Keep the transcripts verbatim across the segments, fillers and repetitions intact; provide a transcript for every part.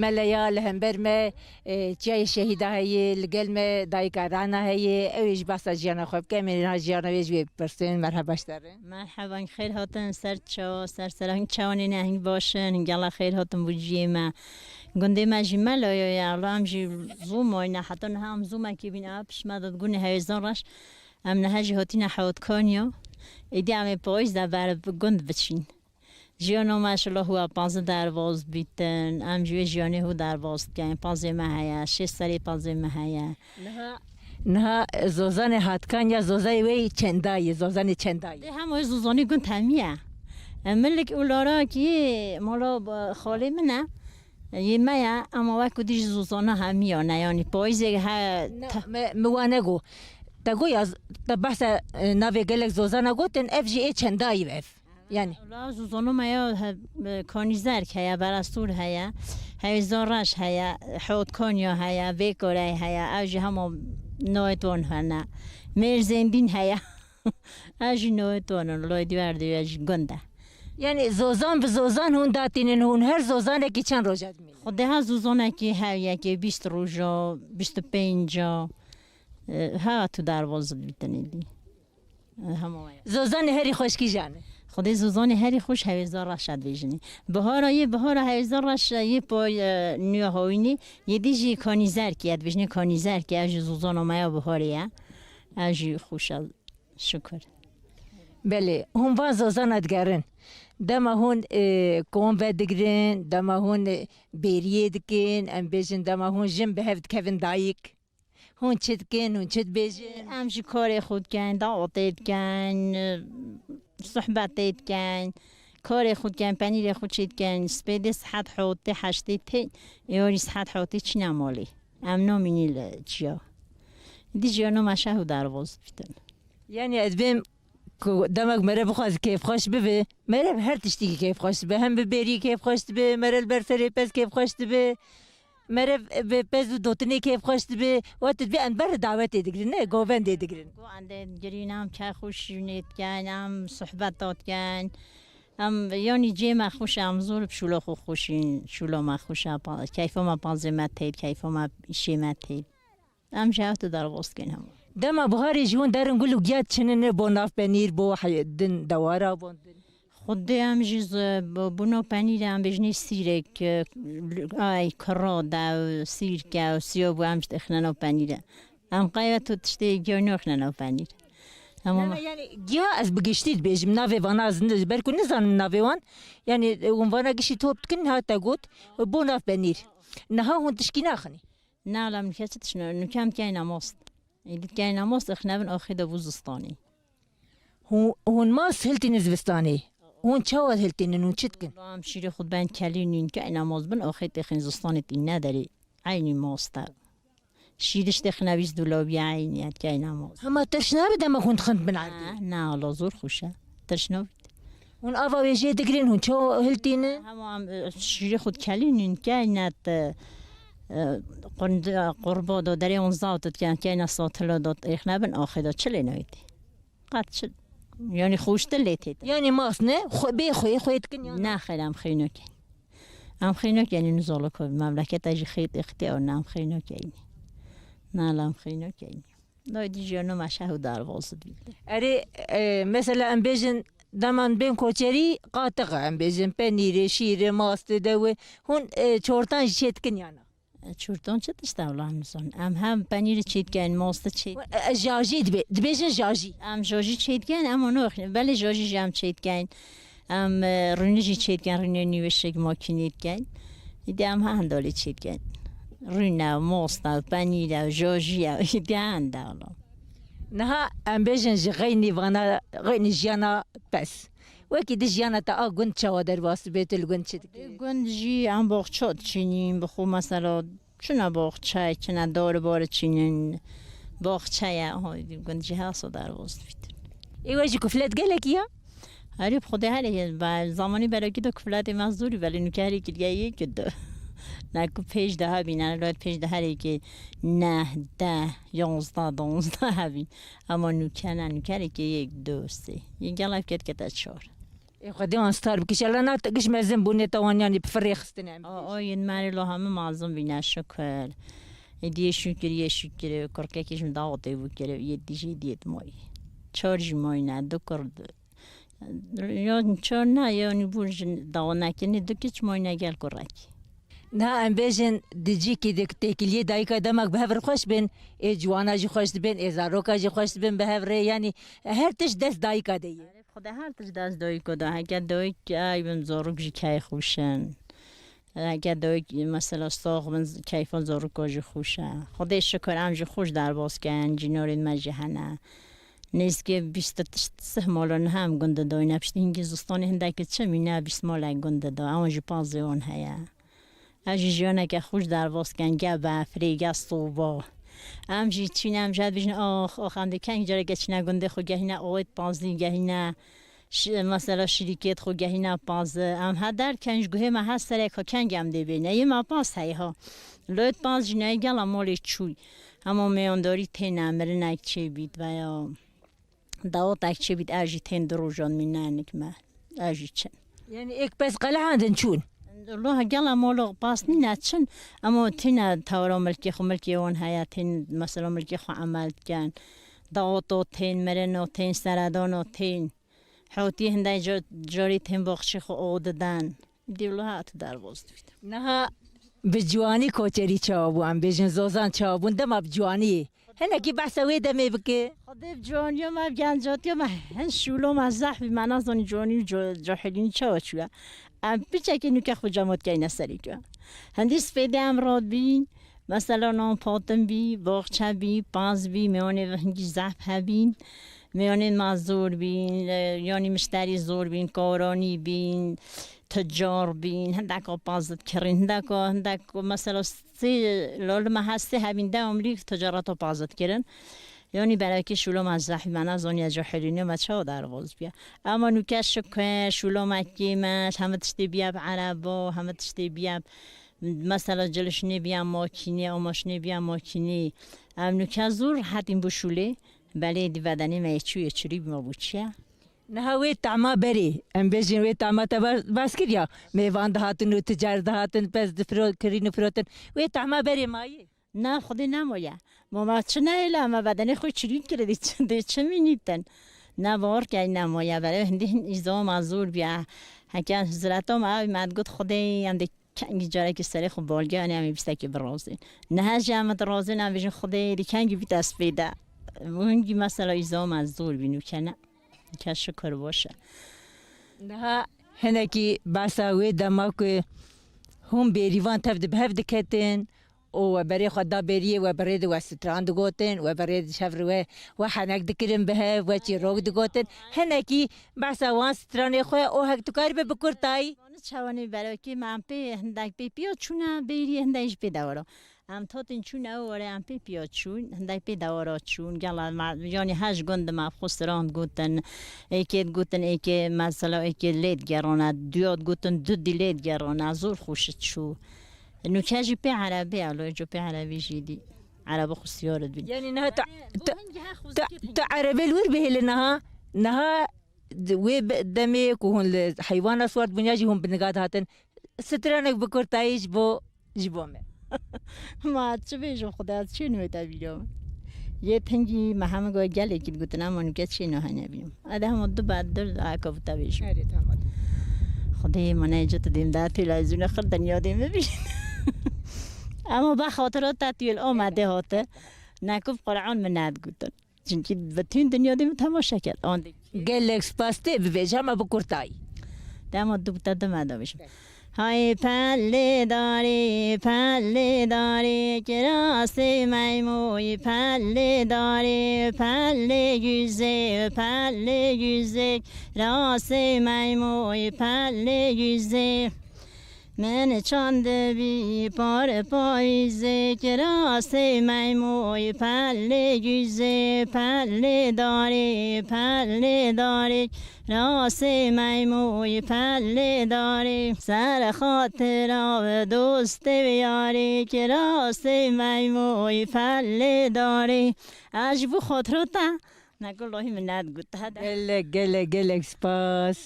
Meleya li hember me, e, çiyayê şehîda heye, li gel me dayika Rana heye, ew ê ji behsa jiyana xwe bike, em ê niha jiyana wê ji wê bipirsin. Merheba ji te re. Merheba, xêr hatin ser çawa, ser sera, hîn çawanê ne, hîn baş in, hîn gela xêr hatin bo ciyê me. Gundê me jî Meloya ye, em jî zû mayne, heta niha em zû me kê bîne, a pişme de digune hewêzan reş. Em niha jî hatine Hewtkaniya, êdî em ê payîz de ber bi gund biçîn. Jiyana me şilo huwa panzdeh derbaz bîtin, em ji wê jiyanê hû derbaz dikin, pazê me heye, şêst serê pazê me heye. Niha, niha Zozanê Hatkan ya Zozayê wê çendayê, Zozanê çendayê. Dê hema wê Zozanê gund hemiye. E, milik û larakî mala, e, xalê min e. Yê me ye, ama wek ku dî ji Zozana hemiya ne, yanî payîzê he. Na, te- me, me wane got. Te got ya, te behsa, e, navê gelek Zozana gotin, ev jî ê çendayî ev. Yani. La Zozano me ya he, e, Kanîzerk heye, Berestûr heye, Hewzan Reş heye, Hewtkanya heye, Vêkorey heye, ev jî hema noyê ton hene. Mêr Zêndîn heye. Ev jî noyê ton in, loy dî wer dî jî gund e. Yani Zozan bi Zozan hûn datînin, hûn her Zozanekî çend roja dimînin? Xwedê ha Zozanekî hev yekê bîst roja, bîst û pênca, e, ha tu derbaz dibîtin êdî. Hema waya. Zozanê herî xweşkî jane. Xwedê Zozanê herî xweş hewêza reş e dibêjinê. Bihara yê, bihara hewêza reş e, yê pay, e, nûya hawînê, yê dî jî Kanîzerkê ye, dibêjinê Kanîzerkê, ev jî Zozana me ya biharê ye. Ev jî xweş e, şukur. Belê, hûn van Zozana digerin. Dema hûn, e, kom vedigirin, dema hûn, e, bêriyê dikin, em bêjin dema hûn jin bi hev dikevin dayik. Hûn çi dikin, hûn çi dibêjin? Em jî karê xwe dikin, dawetê dikin, sohbetê dikin, karê xwe dikin, penîrê xwe çê dikin, spêdê saet hewtê heştê tê, êwarî saet hewtê çîne malê. Em namînî li çiya. Dî jiyana me şeh û derbaz bitin. Yani ez bêm ku demek mere bixwaz kêfxweş bibe, mere bi her tiştî kêfxweş dibe. Hem bi bêrî kêfxweş dibe, mere li ber serê pez kêfxweş dibe. Mere bi pez û dotinê kêfxweş dibe, wextê dibe em ber dawetê digirin, ne govendê digirin. Go em dê girîn, em çay xweş jûnê dikin, em sohbeta dikin. Em yanî cê me xweş e, em zor bi şûla xwe xweş in, şûla me xweş e, pa-, keyfa me pazê me tê, keyfa me îşê me tê. Em ji hev tu derbas dikin hema. Dema biharê ji hûn derin gul û giya diçinin bo nav penîr, bo hey-, din dewara, bo din. Xwedê em jî z-, bo-, bûna penîrê em bêjinê sîrek, e, ay, kira de, sîrke, siyo bû em jî dixine nav penîre. Em qey ve tu tiştê giyo nexine nav penîr. Hema Na, me- na, yani giya ez bi giştî dibêjim, navê vana ez ne-, ber ku nizanim navê wan. Yani, e, hûn vana giştî top dikin, ha te got, bo nav penîr. Niha hûn tişkî naxinî. Na, la min kes tişno, nûke em dikeyne mast. Êdî dikeyne mast, dixine bin axê de bû zistanê. Hû-, hûn mast hiltînin zivistanê? Hûn çawa hiltînin, hûn çi dikin? Em şîrê xwe ben kelî nîn ke ina mast bin, axê têxin zistanê tîne derê. Eynî mast e. Şîr işte xine wîst dûlabî eynî ye, ke ina mast. Hema tirş nabe dema hûn dixin bin erdê? Na, na, ala zor xweş e. Tirş nabît. Hûn ava wê jê digirin, hûn çawa hiltînin? Hema em, e, şîrê xwe dikelînin, ke ina te, e, qund-, qurba da derê onza tu diken, ke ina satila da rêxne bin, axê da çi lê nayêtî? Qet çi, yanî xweştir lê tête. Yanî mas ne? Xwe, bê xwê, xwê dikin ya? Ne xêr, em xêr nakin. Em xêr nakin, yanî nizalo ku memleketa jî xêr ixtiyar ne, em xêr nakin. Ne, la em xêr nakin. Lay dî jiyana me şeh û derbaz dibî. Erê, e, mesela em bêjin, dema em bên koçerî, qatiq e, em bêjin, penîrê, şîrê, mastê, dewê. Hûn, e, çortan jî çê dikin ya na? Çortan çi tişt e, wela em nizan. Em hem penîrê çêdikeyn, mastê çêd- E, e, jajî dibe-, dibêjin jajî. Em jajî çêdikeyn, em onu, belê jajî jî em çêdikeyn. Em, e, rûnî jî çêdikeyn, rûnê nîweşek makînê dikeyn. Îdî em henda lê çêdikeyn. Rûne, masta, penîre, jajî ye, îdî henda wela. Niha em bêjin ji xeynî vana, xeynî jiyana pez. Wekî di jiyana te a gund çawa derbas dibe, tu li gund çi dikî? Gund jî em baxça diçînîn, bi xwe mesela çine baxçe, çine dar bar çînin, baxçe ye, aha, gund jî hasa derbas dibîtin. Ê we jî kuflet gelekî ya? Herî bi xwedê herê, be, zamanî berekî de kufletê me zûrî, belê nûke herê kiriye yek û du. Ne ku pêş de hebîn, yani, pêş de herê ki neh, deh, yonzda, donzda hebîn. Ama nûke ne, nûke herê ki yek, du, sê. Yê gel ev ket kete çar. Ê Xwedê wan star bike. Înşallah na te giş mezin bûne, te wan yanî bi firê xistine em. A, a, yên me rê lo hemû mezin bîne, şikir. Êdî yê şûkir, yê şûkir, kurkekî ji min dawetê bû kir, yê dî jî diyê dimayî. Çar jî mayîne, du kur. Ya çar ne, yanî bû ji dawanekirî du kiç mayîne gel kurekî. Niha em bêjin di cîkî di têkiliyê dayika demek bi hev re xweş bin, ê ciwana jî xweş dibin, ê zaroka jî xweş dibin bi hev re, yanî her tişt dest dayika de ye. Xwedê her tişt dest dayika de, heke dayik ay bin zarok jî key xweş in. Heke dayik mesela sax bin keyfa zaroko jî xweş e. Xwedê şikir em jî xweş derbas ken, cînarên me jî hene. Nêzîkê bîst sih mala niha em gund de dayîne. Piştî hingî zistanê hindekî çi mîne bîst malek gund de da. Ewan jî pazê wan heye. Ev jî jiyaneke xweş derbas ken, ge befrê, ge soba. Em jî çîne, em jî dibêjin, ax, ax, em dê keng careke çîne gundê xwe gehîne, awêt pazî gehîne, şi-, mesela şirîkêt xwe gehîne pazî. Em he derken ji guhê me her serek ha keng em dê bêne. Yê me paz heye ha. Lêt paz jî neyê gela malê çûy. Hema meyandarî têne, mirinek çêbît veya dawatek çêbît, ev jî tên du rojan mîne nik me. Ev jî çin. Yanî êk pez qelehandin çûn. Lo gela molo pas nîne çin, ema tîne tawra milkê xwe, milkê wan heye, tên mesela milkê xwe emel dikin. Dawato tên, mirino tên, seredano tên. Hewtî hindek ca-, carî tên baxçê xwe o didin. Dî lo hat derbas dibît. Niha bi ciwanî koçerî çawa bû? Em bêjin zozan çawa bûn? Dema bi ciwanî. Hinekî behsa wê demê bike. Xwedê bi ciwaniya me, bi gencatiya me, hin şûlo me zehf bî, me nazanî ciwanî û ca-, cahilînî çawa çûye. Em piçekî nûke xwe cema dikeyne serê ke. Hindî spêdê em radibîn, mesela nan patin bî, baxçe bî, paz bî, mêwanê ve hingî zehf hebîn. Mêwanên me zor bîn, e, yanî mişterî zor bîn, karanî bîn, tucar bîn, hindeka paz dikirîn, hindeka, hindek mesela sê, lali me hestê hebîn, dewamlî ticareta paz dikirin. Yanî berekê şûlo me zehf bî, me nezaniye cahilînê me çawa derbas biye. Ema nûke şikir, şûlo me kêm e, hemî tiştê biye bi ereba, hemî tiştê biye, mesela cilişinê biye makînê, amaşinê biye makînê. Em nûke zor rehetîn bo şûlê. Belê di bedenê me yê çû yê çirî bî, ma bû çi ye? Niha wê tehma berê, em bêjin wê tehma te ber-, behs kiriya. Mêvan dihatin û ticar dihatin, pez difiro-, kirîn û firotin. Wê tehma berê mayî? Na, Xwedê nemaye. Ma me çi nehêle, me bedenê xwe çirîn kire, dê çi, dê çi mînîtin? Na, bawer key nemaye, berê hindî hin îzama zor biya. Heke hizreta me ew me digot Xwedê em dê Kengî carekî serê xwe balge anî em ê bîstekê birazîn. Niha jî em dirazîn, em bêjin Xwedê êdî kengî bît ez pê de. Hingî mesela îzama zor bî nûke ne. Nûke şikir baş e. Niha hinekî behsa wê dema ku hûn bêrîvan tev di bi hev diketin û we berê xwe da bêriyê, we berê de we stran digotin, we berê de şev re we, we henek dikirin bi hev, we çîrok digotin. Hinekî behsa wan stranê xwe û hek tu karî be bi kurtayî. Çawanê berekê me em pê hindek pê piya çûne bêrî, hindek jî pê dewara. Em totin çûne ew were em pê piya çûn, hindek pê dewara çûn. Gela me, yanî hej gund me xwe siran gotin, êkê gotin, êkê mesela êkê lê digerane, duya gotin du dî lê digerane, zor xweş çû. Nûke jî pê erebê, alo, jo pê erebê jî dî. Erebe xwe siyar dibîn. Yanî niha tu, tu, tu, tu erebê li wir bihêle niha, niha Di wê be-, demê ku hûn li heywana siwar dibûn ya jî hûn bi niga dihatin, stranek bi kurtayî ji bo, ji bo me. Ma çi bêjim Xuda, ez çi nû te bîra min. Yê tingî me heme go gelekî digotin, ama nûke çi nû hene bîm. Ede hema du ber dur aka bi te bêjim. Erê, tamam. Xwedê min ê cit dêm de televîzyona xir dinya dê min bîn. Ama be xatira te tu yê li Amedê hate. Nekuf Qur'an min nedigotin. Çimkî bütün dinya dê min temaşe kir. An dê. Gelek spas tê bibêje, hema bi kurtayî. Dema du te dime de bêjim. Hay pellê darê, pellê darê, kirasê meymoy, pellê darê, pellê güzê, pellê güzê, kirasê meymoy, pellê güzê. Min çandibî par payîzê, kirasê meymoy, pellê güzê, pellê darê, pellê darê, kirasê meymoy, pellê darê. Ser xatira dostê ve yarê, kirasê meymoy, pellê darê. Ez ji bo xatira te, ne ku lohî min nedigot, hede. Gelek, gelek, gelek spas.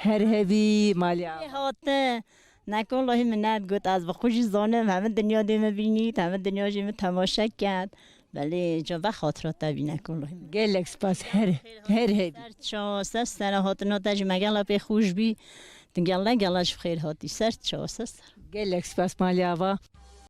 Her hebî malê ava. Hate. Nekon lahî min nedigot, ez bi xwe jî zanim, hemî dinya dê min bînît, hemî dinya jî min temaşe kerd. Belê, ca ve xatira te bî nekon lahî min. Gelek spas, her, her hebî. Ser çawa, ser sera hatina te jî me gela pê xweş bî. Tu gela gela ji xêr hatî, ser çawa, ser ser. Gelek spas malê ava.